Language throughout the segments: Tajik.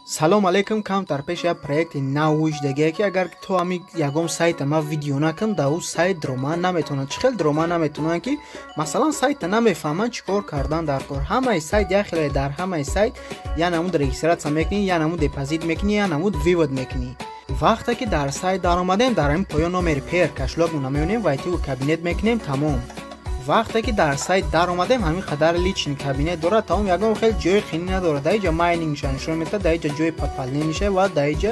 Салом алейкум. Камтар пеш як проекти нав вуҷдагие, ки агар то ҳами ягон сайта ма видео накам, дар ӯ сайт дрома наметавонанд. Чӣ хел дрома наметавонанд, ки масалан сайта намефаҳманд, чӣ кор кардан дар кор. Ҳамаи сайт як хеле, дар ҳамаи сайт я намуд регистрация мекунӣ, я намуд депозит мекунӣ, я намуд вывод мекунӣ. Вақте ки дар сайт даромадем, дар ҳамин поён номери Payeer кошелёкмона меонем, войти в кабинет мекунем, тамом. Вақте ки дар сайт даромадем, ҳамин қадар личный кабинет дорад, тамом, ягон хел ҷои қинӣ надорад. Дар иҷа майнингша нишон медиҳад, дар иҷа ҷои пополнениша ва дар иҷа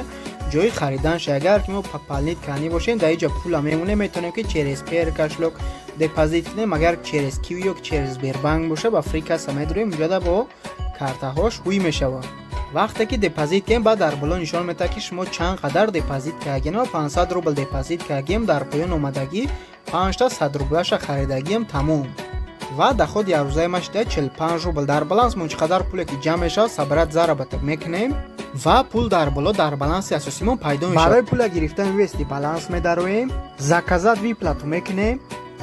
ҷои хариданша. Агар ки мо пополнить кардани бошем, дар иҷа пула мемонем, метавонем, ки через Payeer кошелёк депозит кунем. Агар через Киви ё через Сбербанк боша, ба фрикасса медурем, уҷода бо картаҳош ҳуй мешавад. Вақте ки депозит кардем, баъд дар боло нишон медиҳад, ки шумо чанд қадар депозит кардагем. 500 рубл депозит кардагем, дар поён омадагӣ панҷта 100 рублаша харидагием, тамом. Ва доходи яррӯзаи ма шуда 45 рубл. Дар балансмон чӣ қадар пуле ки ҷамъ мешавад, собрать заработок мекунем ва пул дар боло дар баланси асосимон пайдо мешавад. Барои пула гирифтан вывести баланс медароем, заказать выплату мекунем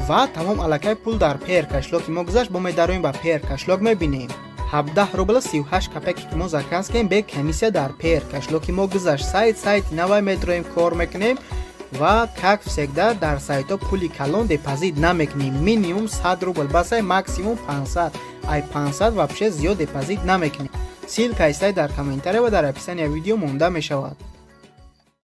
ва тамом, аллакай пул дар Payeer кошелёки мо гузашт. Бо медароем ба Payeer кошелёк, мебинем, 17 рубл 38 копейки ки мо заказ кардем, бе комиссия дар Payeer кошелёки мо гузашт. Сайт сайти навай, медроем, кор мекунем ва, как всегда, дар сайтҳо пули калон депозит намекунем. Минимум 100 рубл басай, максимум 500. Ай 500 вообще зиёд депозит намекунем. Ссылкаи сайт дар комментария ва дар описания видео монда мешавад.